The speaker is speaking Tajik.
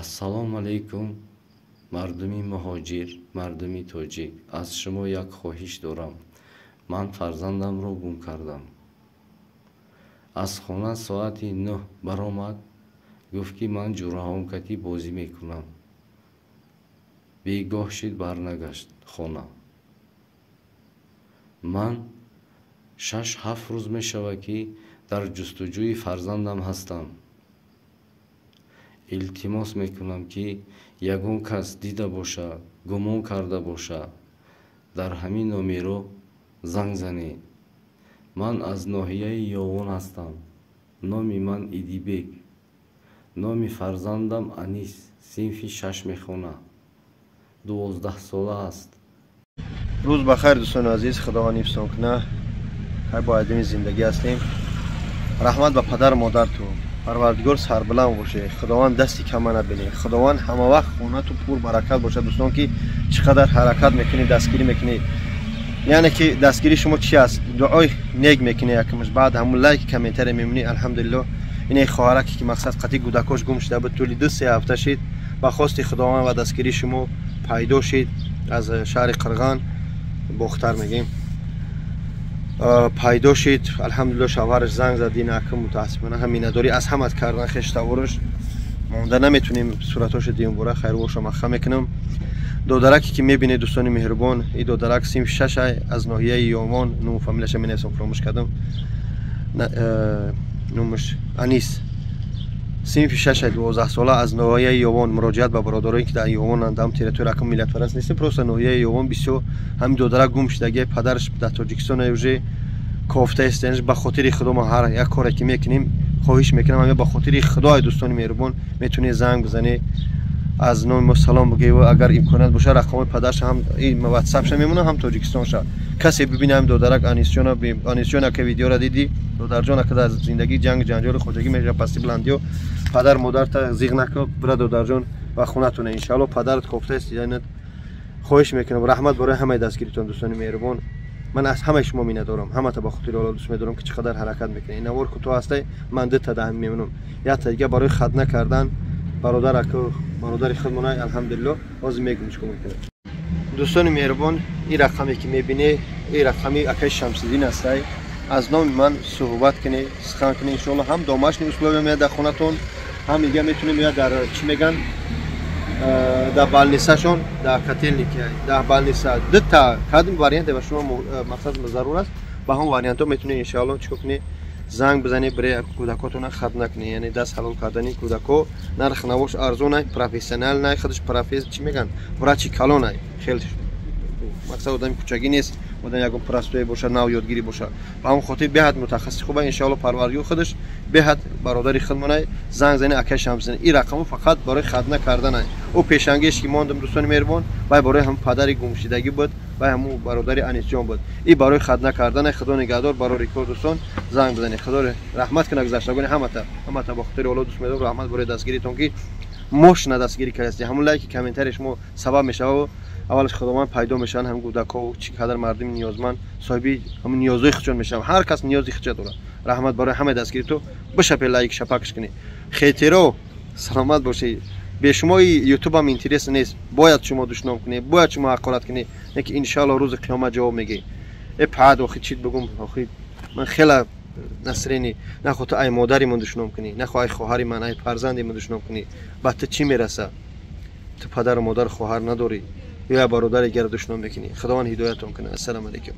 Ассалому алайкум, мардуми муҳоҷир, мардуми тоҷик. Аз шумо як хоҳиш дорам. Ман фарзандамро гум кардам. Аз хона соати 9 баромад, гуфт ки ман ҷураҳом кати бозӣ мекунам. Бегоҳ шид, барнагашт хона. Ман 6-7 рӯз мешавад, ки дар ҷустуҷӯи фарзандам ҳастам. Илтимос мекунам, ки ягон кас дида боша, гумон карда боша, дар ҳамин номеро занг занед. Ман аз ноҳияи Ёвон ҳастам. Номи ман Идибек. Номи фарзандам Анис, синфи 6 мехонад. 12 сола аст. Рӯз ба хайр, дӯстони азиз, Худованд ҳифзтон кунад. Хайр, бо адами зиндагӣ ҳастем. Раҳмат ба падару модартон. Парвардигор сарбаланд боше. Худованд дасти кама набине. Худованд ҳама вақт хонату пур баракат бошад. Дӯстон, ки чӣ қадар ҳаракат мекунӣ, дастгирӣ мекунӣ. Яъне ки дастгирии шумо чи аст? Дуои нек мекунӣ якмаш, баъд ҳамун лайк, комментария мемонӣ. Алҳамдулиллоҳ, ине хоҳараке ки мақсад қатъи кӯдакош гум шуда буд, тӯли 2-3 ҳафта шид, ба хости Худованд ва дастгирии шумо пайдо шид. Аз шаҳри Қирған, Бохтар мегем, пайдо шид. Алҳамдулиллоҳ, шавҳараш занг зад. Ин акм мутаассифона ҳам миннатдорӣ аз ҳамат кардан хештавораш монда наметунем суратҳошо димбора хайрбоша маха мекунам. Додараке ки мебинед, дӯстони меҳрубон, и додарак синфи шашай, аз ноҳияи Ёвон, нуму фамилияша менависам, фуромӯш кардам, номаш Анис, синфи шашай, 12 сола, аз ноҳияи Ёвон. Муроҷиат ба бародарое ки дар Ёвонанд, ам территория акм миллатпараст нестем, просто ноҳияи Ёвон бисёр ҳамин додарак гум шудаги, падараш дар Тоҷикистон уже кофта истенаш. Ба хотири Худо мо ҳар як коре ки мекунем, хоҳиш мекунам, ҳама ба хотири Худои дӯстони меҳрубон метавонед занг бизанед, аз номи мо салом бигӯед. Агар имконият боша, рақамҳои падарша ҳам ватсапша мемонам, ҳам Тоҷикистонша. Касе бибине ҳам додарак Анисҷона, Анисҷон, ака, видеора дидӣ, додарҷон, ака, дар зиндагӣ ҷанг ҷанҷоли хоҷагӣ меша, пасти баландиё падар модарта зиғ нака, бира, додарҷон, ба хонатона, иншаалло падарат кофтаест. Хоҳиш мекунам, раҳмат барои ҳамаи дастгиритон, дӯстони меҳрубон. Ман аз ҳамаи шумо миннатдорам, ҳамата ба хотири Алло дӯст медорам, ки чӣ қадар ҳаракат мекунед. Ин навор кӯтоҳ ҳастай, ман дута даҳ мемонам, якта дига барои хатна кардан бародар, ака, бародари худмона. Алҳамдулиллоҳ, ҳозир мегӯм чӣ кор мекунем. Дӯстони меҳрубон, ин рақаме ки мебинед, ин рақами акаи Шамсиддин ҳастай. Аз номи ман суҳбат кунед, сухан кунед, иншоалло ҳам домашний условия меяд дар хонатон, ҳам дига метавонем меяд дар чӣ меган, дар больницашон, дар Котельники, дар больница. Дута кадом варианте ба шумо мақсад зарур аст, ба ҳамон вариантҳо метавонед иншоалло чӣ кор кунед, занг бизанед, бире кӯдакотона хатна кунед. Яъне даст ҳалол кардани кӯдако, нарх навош арзонай, профессионал най, худаш профес чӣ меган, врачи калонай, хел мақсад одами кӯчагӣ нест, одам ягон простой боша, нав ёдгирӣ боша. Ба ҳамон хотир беҳад мутахассиси хуба, иншоалло Парвардигор худаш беҳад бародари худмонай. Занг зани акаи Шамсиддин. Ин рақаму фақат барои хатна карданай. Ӯ пешангеш ки мондам, дӯстони меҳрубон, вай барои ҳам падари гумшидагӣ буд, вай ҳамун бародари Анисҷон буд. И барои хатна карданай. Худо нигаҳдор, барори кор, дӯстон, занг бизанед. Худо раҳмат кунад гузаштагони ҳамата, ҳамата ба хотири Олло дӯст медорам. Раҳмат барои дастгиритон, ки мошина дастгирӣ кардастед. Ҳамун лайки, комментарии шумо сабаб мешавад, аввалаш Худованд пайдо мешаванд ҳамин кӯдакҳо, чӣ қадар мардуми ниёзманд соҳиби ҳамун ниёзҳои худшон мешаванд. Ҳар кас ниёзи худша дорад. Раҳмат барои ҳамаи дастгириту. Бишапе лайк шапакш кунед. Хетеро, саломат бошед. Бе шумои ютубам интерес нест. Бояд шумо душном кунед, бояд шумо ҳақорат кунед, лекин иншаалло рӯзи қиёмат ҷавоб мегӯед. Э пад, охи чит бигум, охи ман хела насрени нахо ту ай модари ман душном кунӣ, нахо ай хоҳари ман, ай фарзанди ман душном кунӣ, ба ту чӣ мераса? Ту падару модар, хоҳар надорӣ ё я бародари гара душном мекунӣ? Худованд ҳидоятон кунад. Ассалому алайкум.